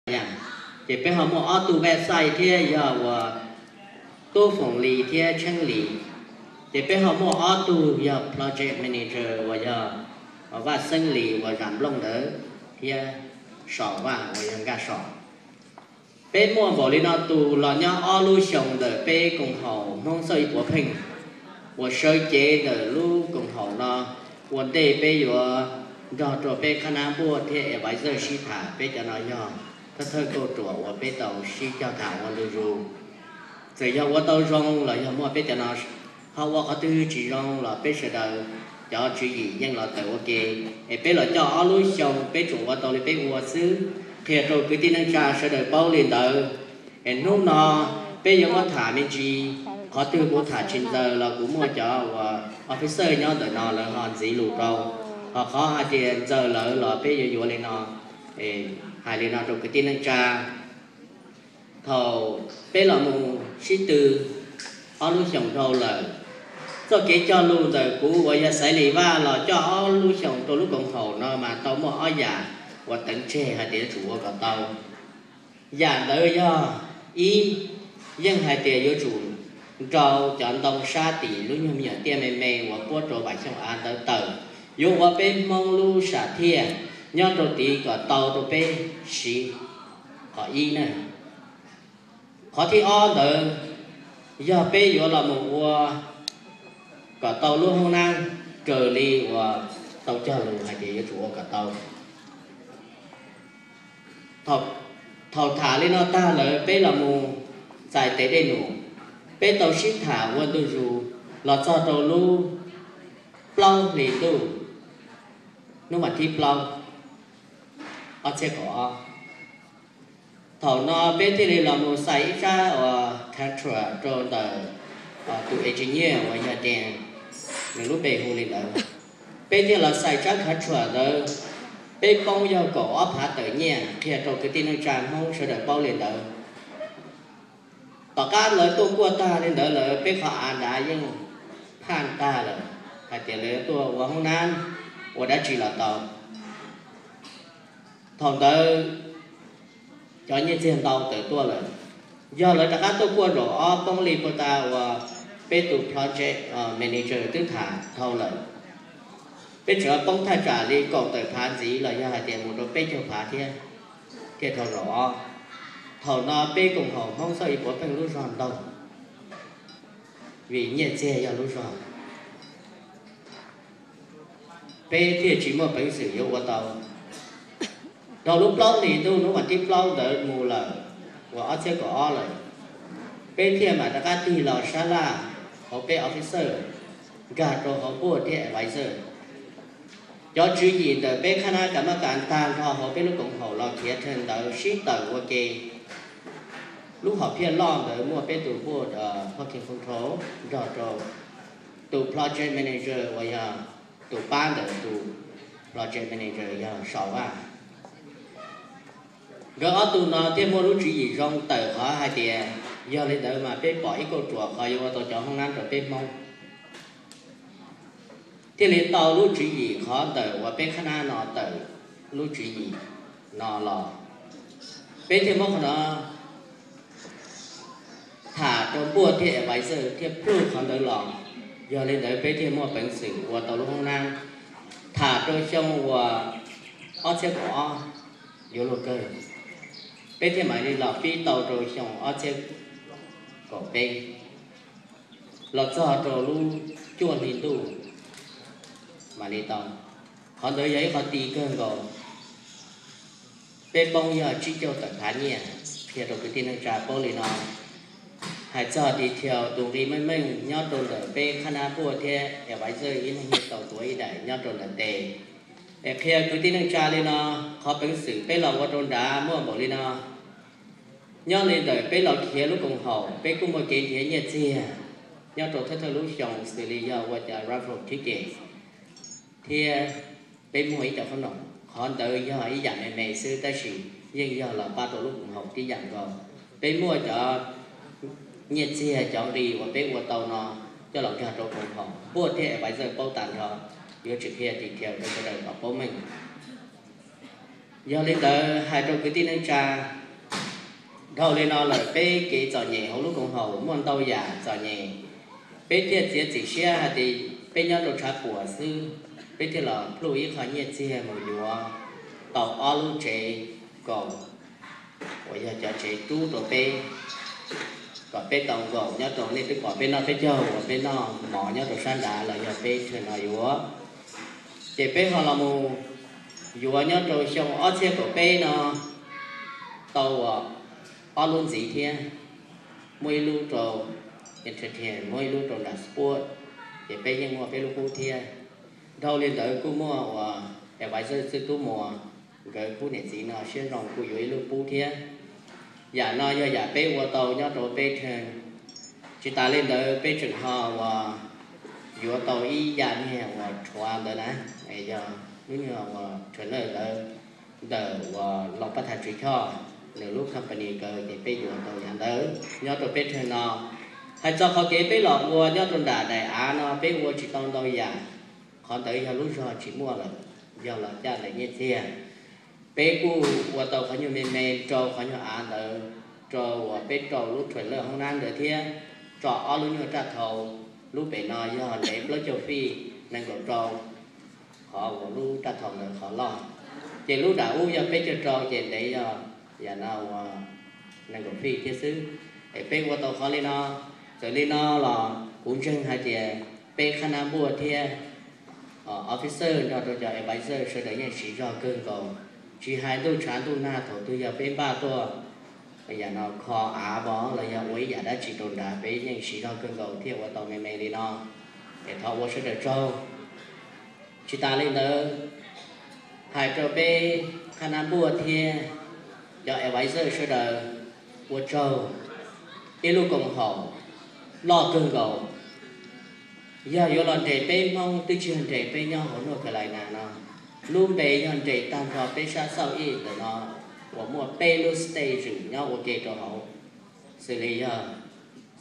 Yaj. Ces peb ho muaj ob tug website thiab yog uas Tub Foom Lis thiab Tsheej Lis. Ces peb ho muaj ob tug yog project manager uas yog Vaj Xeeb Lis uas Zam Nplooj ntawd thiab Saum Vaj uas yog Nkaj Saum. Peb muaj npaum li no tus los nyob ob lub xyoo ntawm peb koom haum Hmoob Xauj Ib Puav Pheej uas sawv cev ntawm lub koom haum no. Ua ntej peb yuav nrog rau peb qhab nab npuaj thiab advisor sib tham, peb cov no yog thawj thawj kauj ruam uas peb tau sib cog tham ua ntu zus. Txawm yog ua tau zoo los yog muaj peb cov no ho ua qhov twg tsis zoo los peb sawv daws cov tswv yim yeej los tawm ua ke. Es peb los coj ob lub xyoo peb tsuas ua tau li peb ua xwb, qhia rau kwv tij neej tsa sawv daws paub li ntawd. Es hnub no peb yuav muab tham me ntsis, qhov twg kuv tham tsis ntxaws los kuv muaj cov uas officer nyob ntawm no lawv ho ntxiv lus rau. Ho qhov hais tias ntxaws lawm los peb yuav yuav li no, hais li no rau kwv tij neej tsa. Thaum peb los mus sib tw ob lub xyoos dhau lawm, txoj kev cog lus ntawm kuv uas yog Xaiv Lis Vaj los coj ob lub xyoos rau lub koom haum no mas tau muaj ob yam uas teev tseg hais tias yuav tsum ua kom tau. Yam ntawd yog ib, yeej hais tias yuav tsum nrau cov ntoo sab tim lub nyuag me nyuam tiaj me me uas puab rau Vam Xyooj Av ntawd tawm, yuav ua peb Hmoob lub sam thiaj nyob rau tid kom tau rau peb siv. Qhov ib na. Qhov thib ob ntawd yog peb yuav los mus ua kom tau lub hoob nab raws li uas tau cog lus hais tias yuav tsum ua kom tau. Thaum tham li no tag lawm peb los mus txais tes dej num, peb tau sib tham ua ntu zus los txog rau lub plaub hlis ntuj, hnub vas thib plaub, ob txhiab kaum ob. Thaum no peb thiaj li los mus xais ib tsab uas contract rau ntawm tus engineer uas yog Dean, nws lub npe hu li ntawd. Peb thiaj los xais tsab contract ntawd, peb poob yog kaum ob phav tawm nyiaj, qhia rau kwv tij neej tsa Hmoob sawv daws paub li ntawd. Tom qab lawv tuaj kuaj tag li ntawd lawm peb qhov av nrad yeej phaj tag lawm, hais tias lawv tuaj ua hoob nab ua dab tsi los tau. Thaum ntawd cov nyiaj txiag ntau tawm tuaj lawm. Yog lawv rov qab tuaj kuaj zaum ob poob li puag ta uas peb tus project manager twb tham dhau lawm. Peb tseem poob thaj tsam li kaum tawm phav ntxiv los yog hais tias mus rau peb caug phav thiab, thiaj dhau zaum ob. Thaum no peb koom haum Hmoob Xauj Ib Puav Pheej lub zog ntaug, vim nyiaj txiag yog lub zog, peb thiaj tsis muaj peev xwm yuav ua tau. Rau lub plaub hlis ntuj hnub vas thib plaub ntawd mus lawm, uas ob txhiab kaum ob lawm, peb thiaj mam rov qab tig los sab laj hauv peb officer, nkag rau hauv board thiab advisor. Cov tswv yim ntawm peb qhab nab kam maj kam tag nrho hauv peb lub koom haum los khiav rhawv ntawv sib tawm ua ke. Lub hom phiaj loj ntawd muaj peb tus board parking control nrog rau tus project manager uas yog tus pab ntawm tus project manager yog Saum Vaj. Nkawd ob tug no thiaj muaj lub tswv yim zoo tawm qhov hais tias yog li ntawd mas peb pom ib kauj ruam qhov yuav ua tau cov hoob nab rau peb Hmoob. Thiaj li tau lub tswv yim qhov ntawm uas peb qhab nab no tawm lub tswv yim no los, peb thiaj muab qhov no tham rau board thiab advisor thiaj ploj qhov ntawd los. Yog li ntawd peb thiaj muaj peev xwm ua tau lub hoob nab. Tham rau xyoo uas ob txhiab kaum ob yuav luag kawg, peb thiaj mam li los pib tau rau xyoo ob txhiab kaum peb los txog rau lub cuaj hli ntuj mam li tau. Qhov ntawd yog ib qho ti kawg nkaus. Peb poob yog tsib caug tawm phav nyiaj, qhia rau kwv tij neej tsa paub li no. Hais txog detail tus nqi meej meej nyob rau ntawm peb qhab nab puaj thiab advisor ib leeg yeej tau tuav ib daim nyob rau ntawm tes. Es qhia kwv tij neej tsa li no, qhov peev xwm peb los ua rau nrad muaj npaum li no. Nyob li ntawm peb los khiav lub koom haum peb kuj muaj kev nrhiav nyiaj txiag nyob rau thawj thawj lub xyoo xws li yog ua cov raffle ticket thiab peb muaj ib co qhob noom. Qhov ntawd yog ib yam me me xwb tab sis yeej yog los pab rau lub koom haum tib yam nkaus. Peb muaj cov nyiaj txiag cov nqi uas peb ua tau no coj los nkag rau koom haum, board thiab advisor paub tas nrho. Yuav tsis qhia detail rau sawv daws kom paub meej. Yog li ntawd hais rau kwv tij neej tsa, dhau li no lawm peb kev txom nyem hauv lub koom haum muaj ntau yam txom nyem, peb thiaj txiav txim siab hais tias peb nyob rau tshav puam xwb, peb thiaj los pluj ib qho nyiaj txiag mus yuav tau ob lub tsev kaum uas yog cov tsev rub rau peb, kom peb tau nkaum nyob rau nej twb pom peb noj peb caug uas peb noj mov nyob rau sab nrad los yog peb tshawj no yuav. Ces peb ho los mus yuav nyob rau xyoo ob txhiab kaum peb no tau uas ob lub ntxiv thiab, muaj ib lub rau entertain, muaj ib lub rau nram sport, ces peb yeej muaj peb lub qub thiab. Dhau li ntawd kuj muaj uas advisor Txwj Tub Muas, nkawd kuj niam txiv no siab zoo kuj yuav ib lub qub thiab. Yam no yog yam peb ua tau nyob rau peb theej. Tsis tas li ntawd peb tseem ho uas yuav tau ib yam niag uas rhuav ntawd na, yog lub nyuag uas trainer ntawd ntawm uas Looj Paj Thas Tswv Choj, nws lub company kaw ces peb yuav tau yam ntawd nyob rau peb theej no. Hais txog qhov kev peb los ua nyob rau nram daim av no peb ua tsis tau ntau yam, qhov ntawd yog lub zog tsis muaj lawm, yog los caj ntawm nyiaj txiag. Peb kuj ua tau qhov nyuag me me rau qhov nyuag av ntawd, rau uas peb rau lub trailer hoob nab ntawd thiab, tso ob lub nyuag raj thau, lub pem no yog ntev plaub caug fij, nees nkaum rau, qhov uas lub raj thau ntawd qhov loj, ces lub nram ub yog peb caug rau ces ntev yog yam no uas nees nkaum fij thiab xwb. Es peb ua tau qhov li no, txawm li no los kuv ntseeg hais tias peb qhab nab npuaj thiab officer nrog rau cov advisor sawv daws yeej siv zog kawg nkaus, tsis hais ntuj tshav ntuj nag thaum twg yog peb npaj tuaj yam no kho av pov los yog ua ib yam dab tsi rau nrad peb yeej siv zog kawg nkaus thiaj ua tau me me li no. Es thov ua sawv daws tsaug. Tsis tas li ntawd, hais rau peb qhab nab npuaj thiab cov advisor sawv daws ua tsaug. Ib lub koom haum loj kawg nkaus, yog yuav los nres peb Hmoob twb tsis yog nres peb nyob hauv North Carolina no, lub npe yog nres tag nrho peb sab Southeast ntawm no uas muaj peb lub state zwm nyob ua ke rau hauv, xws li yog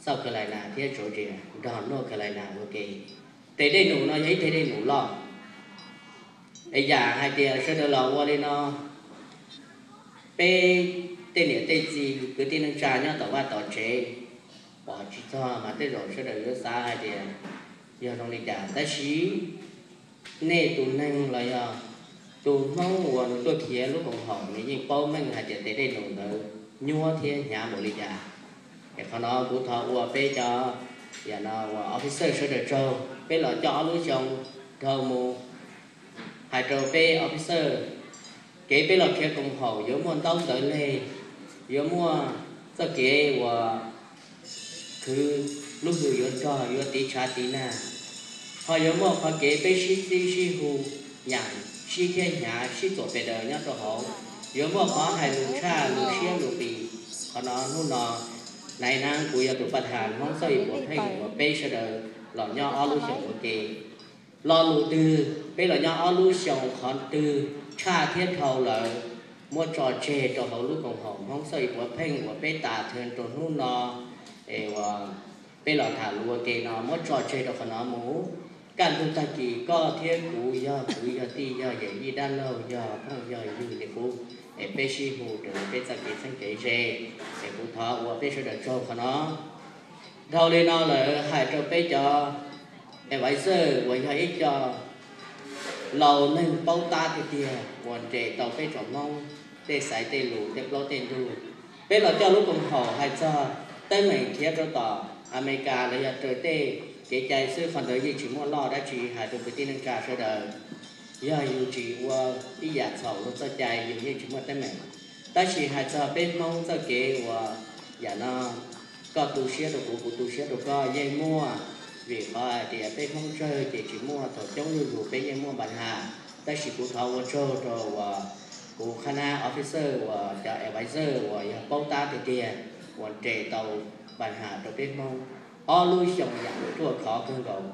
South Carolina thiab Georgia nrog North Carolina ua ke. Tes dej num no yog ib teg dej num loj. Es yam hais tias sawv daws los ua li no, peb tej niam tej txiv kwv tij neej tsa nyob tom vaj tom tsev pom tsis txog mas tej zaum sawv daws yuav xav hais tias yog zoo li cas, tab sis nej tus neeg los yog tus Hmoob uas nws tuaj khiav lub koom haum nws yeej paub meej hais tias tes dej num ntawd nyuab thiab hnyav npaum li cas. Es qhov no kuv thov ua peb cov yam no uas officer sawv daws tsaug, peb los coj ob lub xyoo dhau mus. Hais rau peb officer, kev peb los khiav koom haum yuav muaj ntaub ntawv leg, yuav muaj txoj kev uas khwv lub hws yuav nrog yuav tiv tshav tiv nag, ho yuav muaj qhov kev peb sib txib sib hu, nyaam sib thiab hnyav sib txuam pes daws nyob rau hauv, yuav muaj qhov hais lus tshaj lus siab lus pis. Qhov no hnub no naiv nab kuv yog tus paj thas Hmoob Xauj Yim Puas Pheej uas peb sawv daws los nyob ob lub xyoos ua ke. Lo lus twg peb los nyob ob lub xyoos qhov twg tshaj thiab dhau lawm, muab tso tseg rau hauv lub koom haum Hmoob Xauj Yim Puas Pheej uas peb tas theej rau hnub no, es uas peb los tham lus ua ke no muab tso tseg rau qhov no mus. Kaj ntug tag kis koj thiab kuv yog kwv yog tij yog yawm yij dab laug yog phooj yog ywg li qub, es peb sib hu raws li peb txoj kev txheeb kev ze, es kuv thov ua peb sawv daws tsaug qhov no. Dhau li no lawm hais rau peb cov advisor uas yog ib co laus neeg paub tab tiag tiag uas nres tau peb tsoom Hmoob tej xaiv tej lus tej plaub tej ntug. Peb los coj lub koom haum hais txog teeb meem khiav rau tom Amelikas los yog raws tej kev cai xwb, qhov ntawd yeej tsis muaj loj dab tsi hais rau kwv tij neej tsa sawv daws. Yog yus tsis ua ib yam txhaum luag txoj cai yus yeej tsis muaj teeb meem. Tab sis hais txog peb Hmoob txoj kev uas yam no, koj tu siab rau kuv kuv tu siab rau koj yeej muaj, vim qhov hais tias peb Hmoob tsawg ces tsis muaj, thaum coob zuj zus peb yeej muaj npa has. Tab sis kuv thov ua tsaug rau uas kuv qhab nab officer uas cov advisor uas yog paub tab tiag tiag uas nres tau npa has rau peb Hmoob ob lub xyoos yam ruaj khov kawg nkaus,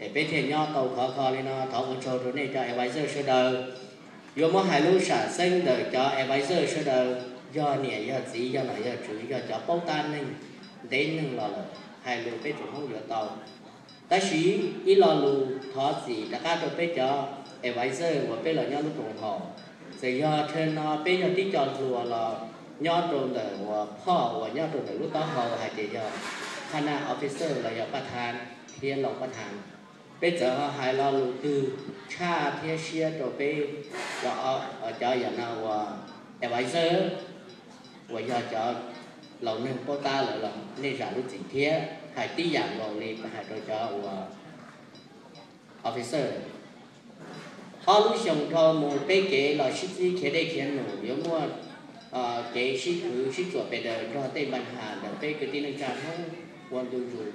es peb thiaj nyob tau khov kho li no. Thov ua tsaug rau nej cov advisor sawv daws. Yuav muab hais lub sam xeeb ntawm cov advisor sawv daws, yog niam yog txiv yog nom yog tswv yog cov paub tab neeg ntev neeg los lawm, hais lus peb tsoom Hmoob yuav tau. Tab sis ib lo lus thov txim rov qab rau peb cov advisor uas peb los nyob lub koom haum, Txawm yog thaum no peb yog tib co hluas los nyob rau ntawm uas phoj uas nyob rau ntawm lub taub hau hais tias yog khana officer los yog paj tha thiab loo paj tha, peb txawm ho hais lo lus twg tshaj thiab siab rau peb cov, cov yam no uas advisor uas yog cov laus neeg paub tab lawm los nej zam lub txim thiab hais tib yam nkaus li hais rau cov uas officer. Ob lub xyoos dhau mus peb kev los sib txib khiav dej khiav num yuav muaj kev sib khwv sib txuam pes daws nrog tej npa has ntawm peb kwv tij neej tsa Hmoob ua ntu zus.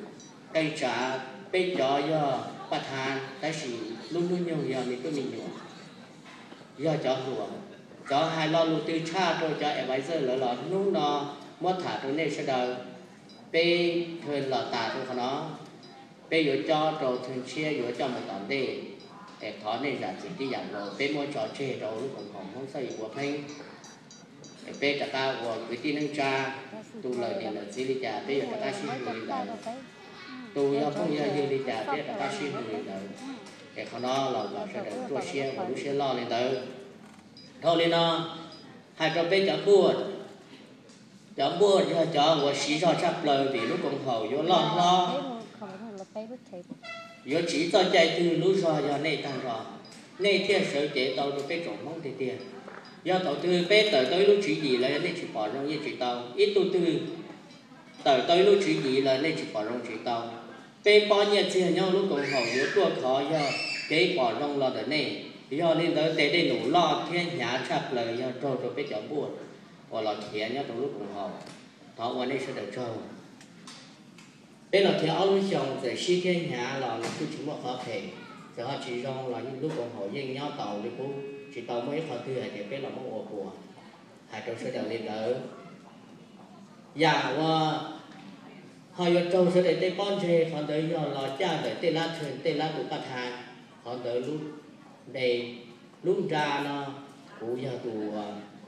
Qee tsav peb cov yog paj tha, tab sis lub hnub nyoog yog me tub me nyuam, yog cov hluas. Cov hais lo lus twg tshaj rau cov advisor lawv los hnub no muab tham rau nej sawv daws, peb thawj los tas rau qhov no, peb yuav cob rau thawj tshiab yuav coj mus tom ntej. Es thov nej zam txim tib yam nkaus, peb muab tso tseg rau lub koom haum Hmoob txhob yuav ua pheeb. Peb rov qab ua kwv tij neej tsa, tus lawm niam lawm txiv li cas peb yuav rov qab sib hlub li ntawd, tus yog phooj yog ywg li cas peb rov qab sib hlub li ntawd. Es qhov no los kom sawv daws ruaj siab ua lub siab loj li ntawd. Dhau li no, hais rau peb cov npuaj, cov npuaj yog cov uas siv zog tshaj plaws vim lub koom haum yuav loj hlob, yuav tsiv txoj cai twg lub zog yog nej tag nrho, nej thiaj sawv cev tau rau peb tsoom Hmoob tiag tiag. Yog thaum twg peb tawm tau ib lub tswv yim los yog nej tsis pom zoo yeej tsis tau, ib tug twg tawm tau ib lub tswv yim los nej tsis pom zoo tsis tau. Peb pob nyiaj txiag nyob lub koom haum yuav tuaj khov yog kev pom zoo los ntawm nej. Yog li ntawd tes dej num loj thiab hnyav tshaj plaws yog raug rau peb cov npuaj uas los khiav nyob rau lub koom haum. Thov ua nej sawv daws tsaug. Peb los khiav ob lub xyoos txawm sib thiab hnyav los nws kuj tsis muaj qhov phem, txawm ho tsis zoo los lub koom haum yeej nyob tau li qub, tsis tau muaj ib qho twg hais tias peb los muab ua puas. Hais rau sawv daws li ntawd. Yam uas ho yuav raug sawv daws tej pob ntseg qhov ntawd yog los caj ntawm tej lab thwj tej lab tus paj tha, qhov ntawd lub npe, lub nra no kuv yog tus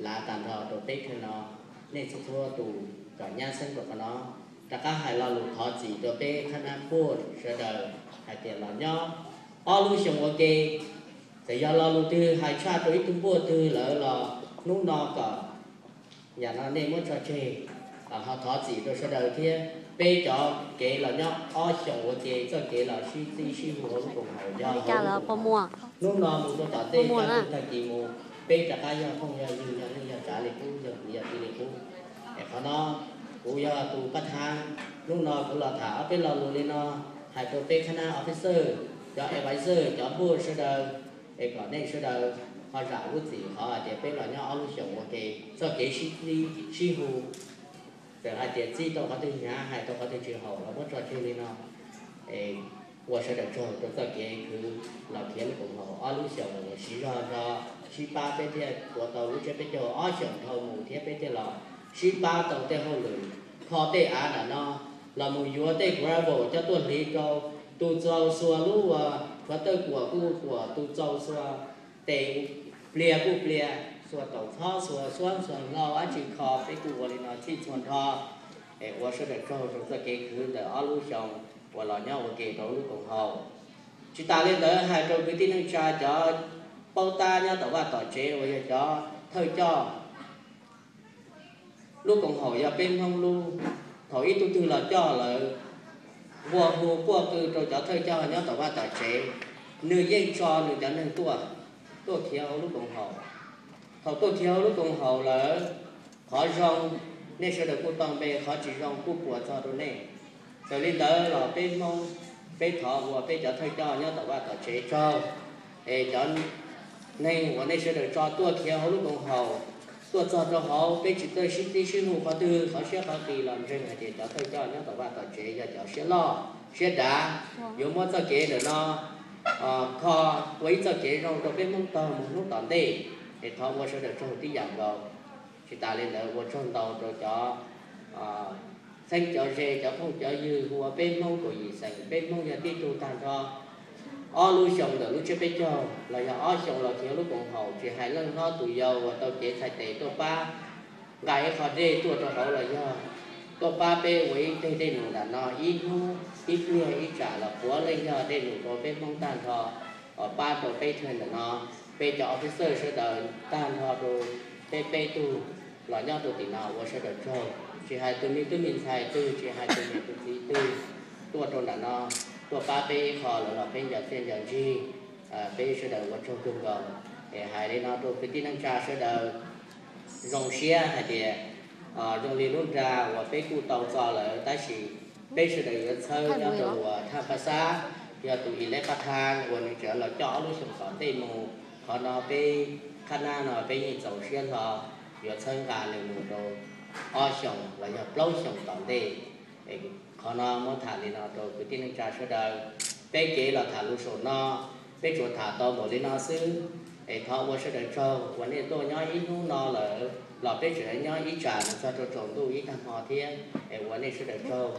lav tag nrho rau peb thawj no, nej txhua txhua tus kom nyab xeeb rau qhov no. Rov qab hais lo lus thov txim rau peb khab nab npuaj sawv daws hais tias los nyob ob lub xyoos ua ke, txawm yog lo lus twg hais tshaj rau ib tug npuaj twg lawm los hnub no kom yam no nej muab tso tseg, ho thov txim rau sawv daws thiab. Peb cov kev los nyob ob xyoos ua ke txoj kev los sib txib sib hu hauv lub koom haum yog hnub no mus rau tom ntej tag kis mus, peb rov qab yog phooj yog ywg yog neej yog tsav li qub, yog kwv yog tij li qub. Es qhov no kuv yog tus paj tha, hnub no kuv los tham ob peb lo lus li no hais rau peb khab nab officer, cov advisor, cov npuaj sawv daws, es kom nej sawv daws ho zam lub txim qhov hais tias peb los nyob ob lub xyoos ua ke txoj kev sib txib sib hu, txawm hais tias txib tau qhov twg hnyav hais tau qhov twg tsis haum los muab tso tseg li no. Ua sawv daws tsaug rau txoj kev khwv los khiav lub koom haum ob lub xyoos uas siv zog zog sib pab peb thiaj tuav tau lub tsiab peb caug ob xyoos dhau mus thiab peb thiaj los sib pab tau tej hauj lwm kho tej av nram no los mus yuav tej gravel coj tuaj hliv rau tus txaus xuas lub uas khuav tawj kuam kuj kuam tus txaus xuas tes pliag kuj pliag xuas taum txhob xuas xuab xuas hlau dab tsi kho peb kuj ua li no txhij txhua nrho. Es ua sawv daws tsaug rau txoj kev khwv ntawm ob lub xyoos uas los nyob ua ke rau lub koom haum. Tsis tas li ntawd hais rau kwv tij neej tsa cov paub tab nyob tom vaj tom tsev uas yog cov thawj coj, lub koom haum yog peb Hmoob lub. Thaum ib tug twg los coj lawm, nqua hu quaj qw rau cov thawj coj nyob tom vaj tom tsev, nws yeej tso nws cov neeg tuaj, tuaj khiav hauv lub koom haum. Thaum tuaj khiav hauv lub koom haum lawm, qhov zoo nej sawv daws kuj tau npe, qhov tsis zoo kuj puas txog rau nej. Txawm li ntawd los peb Hmoob, peb thov ua peb cov thawj coj nyob tom vaj tom tsev tsaug. Es cov neeg uas nej sawv daws tso tuaj khiav hauv lub koom haum, tuaj txog rau hauv peb tsis txawj sib txib sib hu qhov twg, qhov siab qhov qis los ntseeg hais tias cov thawj coj nyob tom vaj tom tsev yog cov siab loj siab dav, yuav muab txoj kev ntawm no kho ua ib txoj kev zoo rau peb Hmoob taug mus hnub tom ntej. Es thov ua sawv daws tsaug tib yam nkaus. Tsis tas li ntawd ua tsaug ntau rau cov txheeb cov ze, cov phooj cov ywg hu ua peb Hmoob kaum yim xeem, peb Hmoob yog tib tug tag nrho. Ob lub xyoo ntawm lub tsiab peb caug los yog ob xyoo los khiav lub koom haum, tsis hais leej hlob tus yau uas tau cev txhais tes tuaj pab nqa ib qho dej tuaj rau hauv los yog tuaj pab peb ua ib teg dej num nram no, ib hnub ib pliag ib tsam los puav leej yog dej num rau peb Hmoob tag nrho, pab rau peb thawj ntawm no. peb cov officer sawv daws tag nrho rau peb peb tug los nyob rau tim no ua sawv daws tsaug, tsis hais tus me tub me ntxhais twg, tsis hais tus niam tus txiv twg tuaj rau nram no, tuaj pab peb ib qho lawm los peb nco txiaj nco ntsig, peb sawv daws ua tsaug kawg nkaus. Es hais li no rau kwv tij neej tsa sawv daws, zoo siab hais tias zoo li lub nra uas peb kuj tau txo lawm tab sis peb sawv daws yuav txhawb nyob rau uas thaj pab xab, yog tus ib leb pab thab uas nws tseem los coj ob lub xyoo tom ntej mus. Qhov no peb qhab nab no peb yeej txaus siab hlo yuav txhawb nqa nws mus rau ob xyoos los yog plaub xyoos tom ntej. Qhov no muab tham li no rau kwv tij neej tsa sawv daws. Peb kev los tham lus saum no, peb tsuas tham tau npaum li no xwb. Es thov ua sawv daws tsaug uas nej tuaj nyob ib hnub no lawm los peb tseem nyob ib tsam mus txog rau tsaus ntuj ib tag hmo thiab. Es ua nej sawv daws tsaug.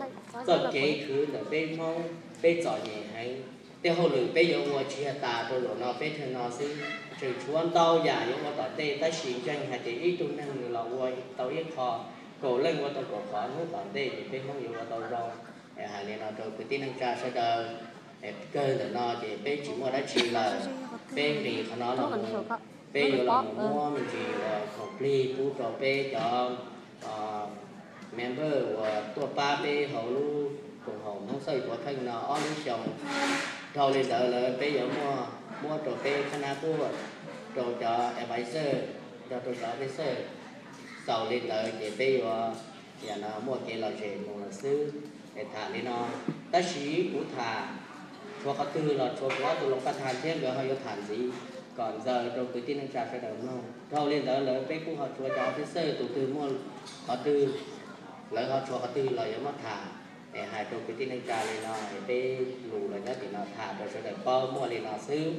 Txoj kev khwv ntawm peb Hmoob peb txom nyem heev. Tej hauj lwm peb yuav ua tsis yog tas rau zaum no peb thawj no xwb, tseem tshuav ntau yam yuav ua tom ntej tab sis ntseeg hais tias ib tug neeg nws los ua tau ib qho, kaum leej ua tau kaum qhov, hnub tom ntej ces peb Hmoob yuav ua tau zoo. Hais li no rau kwv tij neej tsa sawv daws, kawg ntawm no ces peb tsis muaj dab tsi lawm, peb nqis qhov no los mus, peb yuav los mus muab me ntsis uas khoom plig pub rau peb cov member uas tuaj pab peb hauv lub koom haum Hmoob Xauj Yim Puav Pheej no ob lub xyoo. Dhau li ntawd lawm peb yuav muaj muab rau peb qhab nab quaj, rau cov advisor, nrog rau cov officer. Xaus li ntawd ces peb yuav yam no muaj kev lom zem mus lawm xwb. Es tham li no, tab sis kuv tham tshuav qhov twg los tshuav kuv ob tug loos paj thas thiab nkawd ho yuav tham ntxiv kom ntxaws rau kwv tij neej tsa sawv daws mloog. Dhau li ntawd lawm peb kuj ho tshuav cov officer tus twg muaj qhov twg, lawv ho tshuav qhov twg los yuav muab tham. Es hais rau kwv tij neej tsa li no es peb lus los nyob tim no tham rau sawv daws paub muaj li no xwb.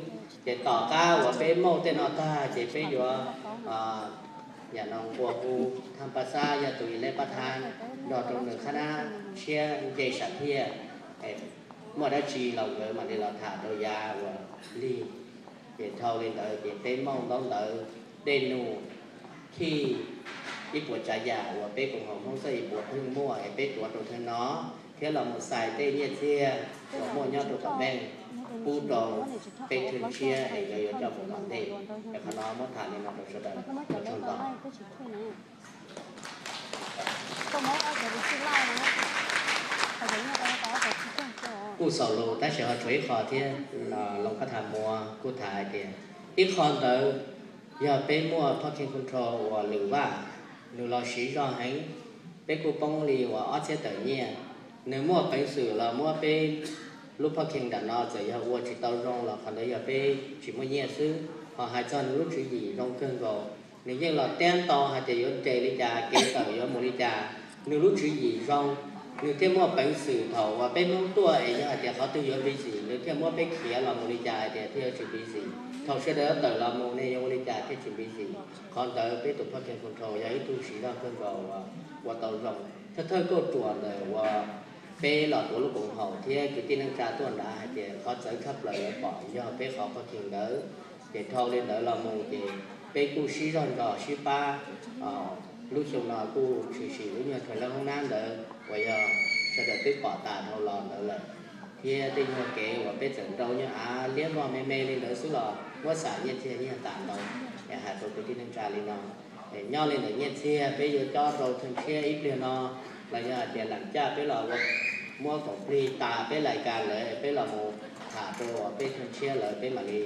Ces tom qab uas peb muaj tej no tag ces peb yuav yam no nqua hu thaj paj xab yog tus ib leb pab thab nrog rau nws qhab nab tshiab nce sam thiaj, muaj dab tsi los nkawd mam li los tham rau yav uas lig. Ces dhau li ntawd ces peb muaj ntaub ntawv, dej num, khij, ib puas tsav yam uas peb koom haum Hmoob Xauj Yim Puav Pheej muaj es peb tuav rau thawj no, thiab los mus xais tej nyiaj txiag uas muaj nyob rau tom ntej pub rau peb thawj tshiab es nkawd yuav coj mus tom ntej. Es qhov no muab tham li no rau sawv daws, ua tsaug ntau. Kuj xaus lus tab sis ho tshuav ib qho thiab, Loos Paj Thas Muas kuj tham hais tias ib qho ntawd yog peb muaj parking control uas lwm vaj, nws los siv zog heev, peb kuj poob li uas ob txhiab tawm nyiaj. Nws muaj peev xwm los muab peb lub parking nram no txawm yog ua tsis tau zoo los qhov ntawd yog peb tsis muaj nyiaj xwb, ho hais txog nws lub tswv yim zoo kawg nkaus. Nws yeej los tiab ntau hais tias yuav nres li cas, kev tawm yuav mus li cas. Nws lub tswv yim zoo, nws thiaj muaj peev xwm thaum uas peb Hmoob tuaj es yog hais tias qhov twg yuav busy nws thiaj muab peb khiav los mus li cas hais tias thiaj yuav tsis busy. Thaum sawv daws tawm los mus ne yuav ua li cas thiaj tsis busy. Qhov ntawd peb tus parking control yog ib tug siv zog kawg nkaus uas ua tau zoo. Thawj thawj kauj ruam ntawm uas peb los tuav lub koom haum thiab kwv tij neej tsa tuaj nrad hais tias qhov txawv tshaj plaws yuav pom yog peb qhov parking ntawd. Ces dhau li ntawd los mus ces peb kuj sib zog nrog sib pab. Lub xyoo no kuj tshwm sim lub nyuag trailer hoob nab ntawd uas yog sawv daws twb pom tas dhau los ntawd lawm, thiab tej nyuag kev uas peb txawm nrau nyuag av liab vog me me li ntawd xwb los muab xam nyiaj txiag nyiag tas ntau. Es hais rau kwv tij neej tsa li no, nyob li ntawm nyiaj txiag peb yuav cob rau thawj tshiab ib pliag no, los yog hais tias lam caj peb los muab koom plig tas peb lais kas lawm peb los mus tham rau peb thawj tshiab lawm peb mam li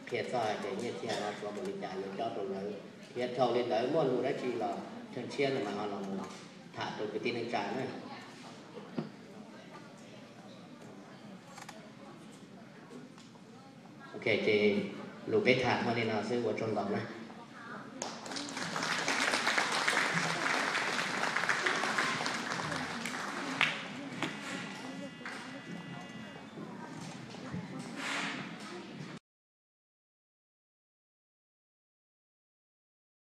qhia txog hais tias nyiaj txiag no tshuav npaum li cas yuav cob rau lawv. Thiab dhau li ntawd muaj lus dab tsi los thawj tshiab no mas ho los mus tham rau kwv tij neej tsa na. Ok, ces lus peb tham muaj li no xwb, ua tsaug ntau na.